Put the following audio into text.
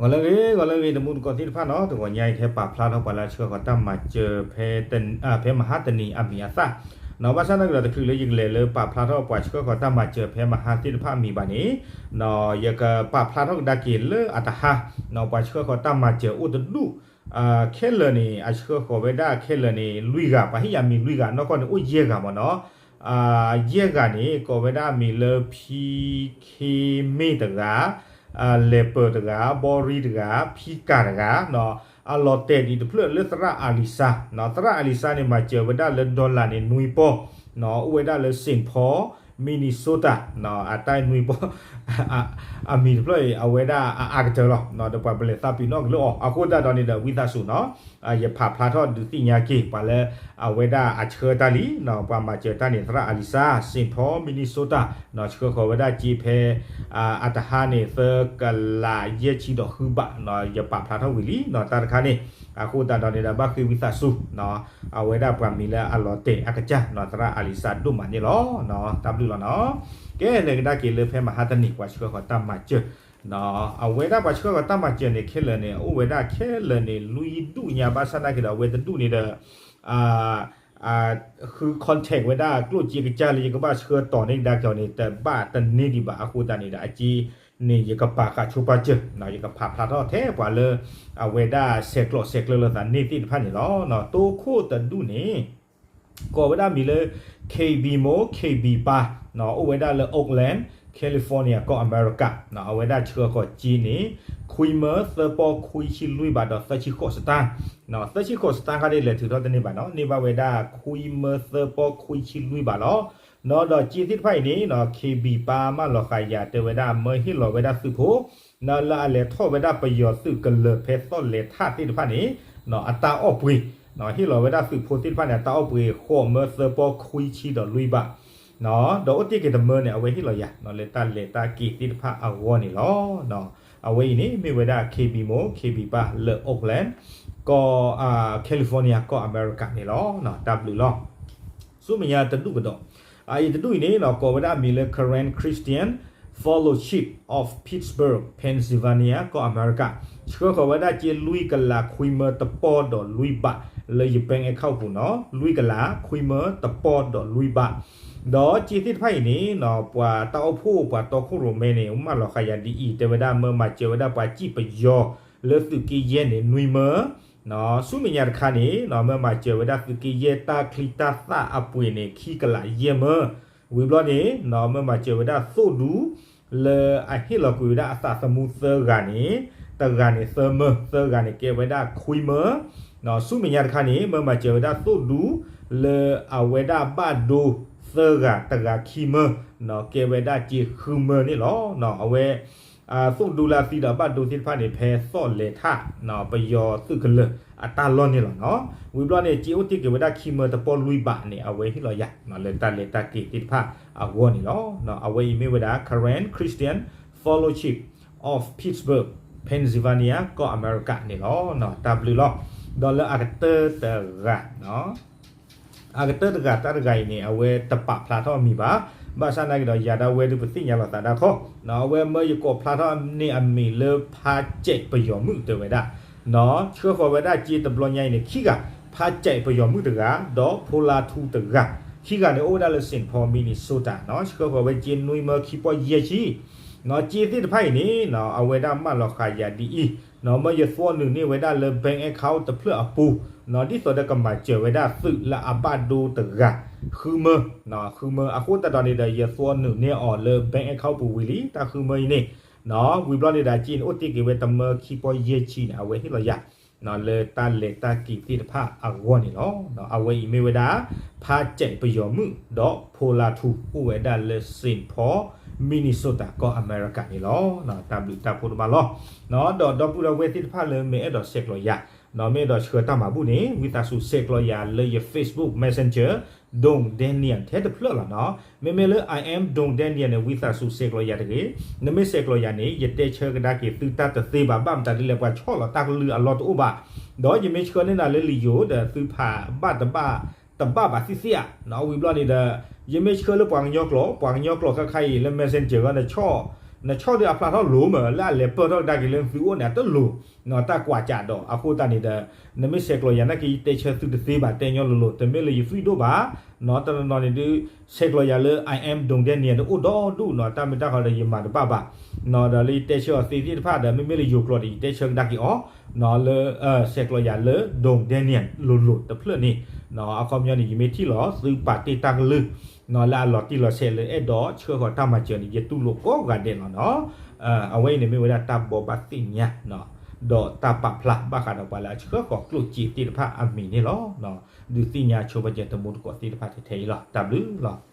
ဂီၤလၢအဂ့ၤ ဂီၤလၢအဂ့ၤ တံၤသကိးသ့ၣ်တဖၣ်နီၤ, တဂီၤညါအံၤ ဟဲပာ်ဖျါထီၣ်ပှၤလၢအဆှၢဃီၤတၢ်မၤစၢၤဖဲ ဖဲမဟါတနံၤအမံၤအသၣ်နီၤ, ဘၣ်ဆၣ်သနာ်က့ဒီး တချုးလၢယကလဲၤလၢပာ်ဖျါထီၣ်ပှၤဆှၢဃီၤတၢ်မၤစၢၤဖဲမဟါသ့ၣ်တဖၣ်အမံၤဘၣ်န့ၣ် ယကပာ်ဖျါထီၣ်ကဒါက့ၤလၢအတဟါနီၤ, ပှၤဆှၢဃီၤတၢ်မၤစၢၤအိၣ်တဒူၣ် ခဲလၢာ်န့ၣ် အဆှၢဃီၤဝဲဒၣ်ခဲလၢာ်န့ၣ် လွံၢ်ဂၤ, ပှၤဟ့ၣ်ယၤမံၤလွံၢ်ဂၤ, နီၢ်ကီၢ်န့ၣ်အိၣ်ယဲၢ်ဂၤမ့ၢ်နီၤ, ယဲၢ်ဂၤန့ၣ် ကိးဝဲဒၣ်မံၤလၢ ဖံခ့မ့ၢ်တဂၤ, လဲၤပၢၤတဂၤ, ဘီရံတဂၤ, ဖံကၤတဂၤ, အလီၤတဲာ်ဒံးတဖျၢၣ်လၢသရၣ်အၤလံၤစါ, သရၣ်အၤလံၤစါန့ၣ် မၤစၢၤဝဲဒၣ်လၢ dollar န့ၣ် နွံပီၢ်, အိၣ်ဝဲဒၣ်လၢ Saint Paul, Minnesota, အတၢ်နွံပီၢ် အမံၤတဖျၢၣ်အံၤ အဝဲဒၣ်အအါကတၢၢ်လီၤ, ဒီးပှၤပလဲၤသးပ့ၤနီၣ်ကလုၢ်အီၤ, အဃိသတးဒီးန့ၣ်ဒီး ဝံသးစူၤနီၤ, ယပာ်ဖျါထီၣ်ဒုးသ့ၣ်ညါက့ၤ ပှၤလၢအဝဲဒၣ်အဆှၢတၢ်လံ, ပှၤမၤစၢၤတၢ်န့ၣ် သရၣ်အၤလံၤစါ, Saint Paul, Minnesota, ဆှၢဃီၤဝဲဒၣ်စ့ဖဲ အတဟါန့ၣ် သၢကလးယဲၢ်ဆံဒီးဃုဘး, ယပာ်ဖျါထီၣ်ဝံၤလံ တၢ်တခါန့ၣ်, အဃိသတးဒီးန့ၣ်ဒီး ဘၣ်ဃ့ဝံသးစူၤ အဝဲဒၣ်ပှၤမံၤလၢအလီၤတဲာ်အကစၢ်နီၤ, သရၣ်အၤလံၤစါဒိၣ်မးန့ၣ်လီၤ, တၢ်ဘျုးလီၤနီၤ, ကဲ လဲၤကဒါက့ၤလၢဖဲမဟါတနံၤ ပှၤဆှၢဃီၤတၢ်မၤစၢၤ, အဝဲဒၣ်ပှၤဆှၢဃီၤတၢ်မၤစၢၤန့ၣ် ခဲလၢာ်န့ၣ် အိၣ်ဝဲဒၣ်ခဲလၢာ်န့ၣ် လွံၢ်ဒူၣ်ညါ ဘၣ်ဆၣ်သနာ်က့ဒီး အဝဲတဒူၣ်န့ၣ်ဒီး ဃု contact ဝဲဒၣ်ကျိၣ်စ့ကစၢ်လၢယကဘၣ်ဆှၢတီၤန့ၢ်ကဒါက့ၤအီၤန့ၣ် တဘၣ်တန့ၢ်ဒံးဘၣ်, အဃိသတးန့ၣ်ဒီး အစ့န့ၣ် ယကပာ်ဃာ်ဆိပာ်စၢၤ, ယကပာ်ဖျါထီၣ်ထဲပှၤလၢ အဝဲဒၣ်ဆဲးကျိးဆဲးကျၢလိာ်သးန့ၢ်သ့ၣ်တဖၣ်န့ၣ်လီၤ. တိခိၣ်တဒူၣ်န့ၣ် ကိးဝဲဒၣ်မံၤလၢ KB မိၢ် KB ပၢ်, အိၣ်ဝဲဒၣ်လၢ Oakland, California ကီၢ်အမဲရကၤ, အဝဲဒၣ်ဆှၢဃီၤစ့န့ၣ် ခွံမၢသၢပီၢ်ခွံဆံလွံၢ်ဘးဒီး သၢဆံဃိးစတၢၢ်, သၢဆံဃိးစတၢၢ်ခါဒ် လဲၤထုးထီၣ်တန့ၢ်ဘၣ်နီၤ, န့ၢ်ဘၣ်ဝဲဒၣ် ခွံမၢသၢပီၢ်ခွံဆံလွံၢ်ဘးလီၤ. ဒီးစ့သ့ၣ်တဖၣ်အံၤန့ၣ် KB ပၢ်မၢလီၤဃာ်ယၤတဲဝဲဒၣ် မၢဟ့ၣ်လီၤဝဲဒၣ်သုးဖိ လၢအလဲၤထီၣ်ဝဲဒၣ်ပယီၤသုးကလၢၤဖဲသီၣ်လဲၤထၣ်သ့ၣ်တဖၣ်န့ၣ် အတၢ်အီၣ်ပှ့ၤ, ဟ့ၣ်လီၤဝဲဒၣ်သုးဖိသ့ၣ်တဖၣ်န့ၣ် အတၢ်အီၣ်ပှ့ၤ ဃိးမၢသၢပီၢ်ခွံဆံဒီးလွံၢ်ဘး, ဒီးအိၣ်တ့ၢ်က့ၤတမၢန့ၣ် အဝဲဟ့ၣ်လီၤယၤ လၢတၢ်လဲၤတၢ်က့ၤသ့ၣ်တဖၣ်အဂီၢ်န့ၣ်လီၤ. အဝဲအံၤန့ၣ် မ့ၢ်ဝဲဒၣ် KB မိၢ် KB ပၢ်လၢ Oakland, ကီၢ် California ကီၢ်အမဲရကၤန့ၣ်လီၤ. တၢ်ဘျုးလီၤ. ဆူမဲာ်ညါတဒူၣ်ကဒီး, အအံၤတဒူၣ်အံၤန့ၣ် ကိးဝဲဒၣ်အမံၤလၢ Karen Christian Fellowship of Pittsburgh, Pennsylvania ကီၢ်အမဲရကၤ, ဆှၢဃီၤဝဲဒၣ်စ့လွံၢ်ကလးခွံမၢတပီၢ်ဒီးလွံၢ်ဘး လၢယ bank account ပူၤနီၤ, လွံၢ်ကလးခွံမၢတပီၢ်ဒီးလွံၢ်ဘး, ဒီးစ့သ့ၣ်တဖၣ်အံၤန့ၣ် ပှၤတၢ်အိၣ်ဖှိၣ်ပှၤတီခိၣ်ရိၣ်မဲန့ၣ် မၢလီၤဃာ်ယၤဒ်အံၤ တဲဝဲဒၣ် မၢမၤစၢၤဝဲဒၣ်ပှၤစံၣ်ပယီၤလၢသုးက့ယဲၢ်န့ၣ် နွံမၢ ဆူမဲာ်ညါတခါန့ၣ် မၢမၤစၢၤဝဲဒၣ်သုးက့ယဲၢ်တၢ်ချံတၢ်သၣ်အပှ့ၤန့ၣ် ခံကလးယဲၢ်မၢ, ဝံၤဘျီန့ၣ် မၢမၤစၢၤဝဲဒၣ်သိၣ်ဒူ လၢအဟ့ၣ်လီၤကွံာ်ဝဲဒၣ်အသးသမူသၢဂၤန့ၣ် တဂၤန့ၣ်သၢမၢ, သၢဂၤန့ၣ်ကဲဝဲဒၣ်ခွံမၢ, ဆူမဲာ်ညါတခါန့ၣ် မၢမၤစၢၤဝဲဒၣ်သိၣ်ဒူ လၢအဝဲဒၣ်ဘၣ်ဒိသၢဂၤ တဂၤခံမၢ ကဲဝဲဒၣ်စ့ဃုမၢန့ၣ်လီၤ. အဝဲ သိၣ်ဒူလၢအသံဒီးအဘၣ်ဒိသ့ၣ်တဖၣ်န့ၣ် ဖဲသီၣ်လဲၤထၣ် ပယီၤသုးကလၢၤအတၢ်လီၢ်န့ၣ်လီၤနီၤ. ဝံၤဘျီန့ၣ် စ့အိၣ်တ့ၢ်က့ၤဝဲဒၣ်ခံမၢတပီၢ်လွံၢ်ဘးန့ၣ် အဝဲဟ့ၣ်လီၤယၤ လၢတၢ်လဲၤတၢ်က့ၤသ့ၣ်တဖၣ်အဂီၢ်န့ၣ်လီၤ. အဝဲအံၤမ့ၢ်ဝဲဒၣ် Karen Christian Fellowship of Pittsburgh, Pennsylvania ကီၢ်အမဲရကၤန့ၣ်လီၤ. တၢ်ဘျုးလီၤ. ဒီးလၢအကတၢၢ်တဂၤ အကတၢၢ်တဂၤတၢ်တဂၤအံၤန့ၣ် အဝဲတပာ်ဖျါထီၣ်အမံၤဘၣ်. ဘၣ်ဆၣ်သနာ်က့ဒီး ယၤဒၣ်ဝဲဒုးပသ့ၣ်ညါလိာ်သးဒၣ်ခီ, အဝဲမၢယကိးဖျါထီၣ်န့ၢ်အမံၤလၢ ဖါစဲးပယီၤမုၣ်တဲဝဲဒၣ်, ဆှၢဃီၤဝဲဒၣ်စ့တဘျီညါအံၤန့ၣ် ခံဂၤ, ဖါစဲးပယီၤမုၣ်တဂၤ ဒီးဖိလါထူတဂၤ, ခံဂၤန့ၣ်အိၣ်ဝဲဒၣ်လၢ Saint Paul, Minnesota နီၤ, ဆှၢဃီၤဝဲစ့နွံမၢခံပီၢ်ယဲၢ်ဆံ နီၤ, စ့သ့ၣ်တဖၣ်အံၤန့ၣ် အဝဲဒၣ်မၢလီၤဃာ်ယၤဒ်အံၤ, နီၤ, မၢယသွီနုာ်န့ၢ်ဝဲဒၣ်လၢ bank account တဖျၢၣ်အပူၤ, နီၤ, ဒ်သိးဒီးကမၤစၢၤဝဲဒၣ်သုးလၢအဘၣ်ဒိတဂၤ ဃုမၢ, နီၤ, ဃုမၢ, အဃိသတးဒီးန့ၣ်ဒီး ယသွီနုာ်န့ၢ်အီၤလၢ bank account ပူၤဝံၤလံ တၢ်ဃုမၢအံၤန့ၣ်, နီၤ, ဝံၤဘျီန့ၣ်ဒီး စ့န့ၣ်အိၣ်တ့ၢ်က့ၤဝဲတမၢခံပီၢ်ယဲၢ်ဆံန့ၣ် အဝဲဟ့ၣ်လီၤယၤ နီၤ, လၢတၢ်လဲၤတၢ်က့ၤသ့ၣ်တဖၣ်အဂီၢ်န့ၣ်လီၤ. နီၤ, အဝဲအံၤမ့ၢ်ဝဲဒၣ် ဖါစဲးပယီၤမုၣ် ဒီးဖိလါထူ အိၣ်ဝဲဒၣ်လၢ Saint Paul, Minnesota ကီၢ်အမဲရကၤန့ၣ်လီၤ. နီၤ, တၢ်ဘျုးတၢ်ဖှိၣ်တဘၣ်လီၤ. နီၤ, ဒီးဒီပုၢ်ဒီဝဲၢ်သ့ၣ်တဖၣ်လၢမ့ၢ်အဲၣ်ဒိးဆဲးကျိးယၤ, နီၤ, မ့ၢ်အဲၣ်ဒိးဆှၢတၢ်မၤဘူၣ်န့ၣ် ဝံသးစူၤဆဲးကျိးယၤလၢယ Facebook Messenger, Dong Daniel ထဲတဖျၢၣ်လီၤနီၤ. မ့မ့ၢ်လၢ I am Dong Daniel န့ၣ် ဝံသးစူၤဆဲးကျိးယၤတဂ့ၤ. နမ့ၢ်ဆဲးကျိးယၤန့ၣ် ယတဲဆၢကဒါက့ၤသုတၢ်တသ့ဘၣ်, ဘၣ်မတၤဒ်လဲၣ် ပှၤဆီၣ်လီၤတၢ်ကလုၢ်အလီၢ်တအိၣ်ဘၣ်. ဒီးယမ့ၢ်ဆှၢန့ၢ်နၤလၢလံာ်ယိၤဒီး သုဖးဘၣ်တဘၣ်, တဘၣ်ဘၣ်သ့ၣ်သ့ၣ်ဧါ. နီၤ, ဝံၤဘျီန့ၣ်ဒီး ယမ့ၢ်ဆှၢလၢပှၤကညီကျိာ်, ပှၤကညီကျိာ်ခါခါအံၤလၢ Messenger ဂီၢ်န့ၣ် ဆီၣ် နဆီၣ်ဒီးအဖျါထီၣ်လိၤမး လၢအလဲၤပၢၢ်ထီၣ်ကဒါက့ၤလၢနသုအိၣ်န့ၣ် အတလိၤ တၢ်ကွၢ်ကးဒီး အဃိသတးန့ၣ်ဒီး နမ့ၢ်ဆဲးကျိးယၤနာ်က့ ယတဲဆၢသုတသ့ဘၣ် တဲညီလိၤလိၤ တမ့ၢ်လၢယသွံၣ်ဒိၣ်ဘၣ် နီၤ တနီၤနီၤန့ၣ်ဒုး ဆဲးကျိးယၤလၢ I am Dong Daniel န့ၣ် အိၣ်ဒီဒူၣ်နီၤ တၢ်မ့ၢ်တၢ်ဃီဒီးယမၤတဘၣ်ဘၣ် နီၤ ဒီးလၢယတဲဆၢအီၤသ့သ့ၣ်တဖၣ်ဒီး မ့မ့ၢ်လၢယိၤကျိာ်ဒီး ယတဲဆၢကဒါက့ၤအီၤ နီၤ လၢ ဆဲးကျိးယၤလၢ Dong Daniel လိၤလိၤတဖျၢၣ်န့ၣ် နီၤ အခီပညီန့ၣ် ယမ့ၢ်ထံၣ်လီၤသုပာ်တ့ၢ်တၢ်ကလုၢ် နီၤ လၢအလီၤတံၢ်လီၤဆဲးလၢအဲၣ်ဒိးဆှၢဃီၤတၢ်မၤစၢၤန့ၣ် ယတူၢ်လိာ်ကိးဂၤဒဲးလီၤနီၤ အဝဲအံၤန့ၣ်မ့ၢ်ဝဲဒၣ်တၢ်ဘိးဘၣ်သ့ၣ်ညါ ဒီးတၢ်ပာ်ဖျါဘၣ်ဃးဒီးပှၤလၢအဆှၢဃီၤကျိၣ်စ့သ့ၣ်တဖၣ်အမံၤန့ၣ်လီၤ. ဒုးသ့ၣ်ညါဆိပာ်စၢၤတမူတကိးသ့ၣ်တဖၣ်ထဲထဲအံၤလီၤ. တၢ်ဘျုးလီၤ.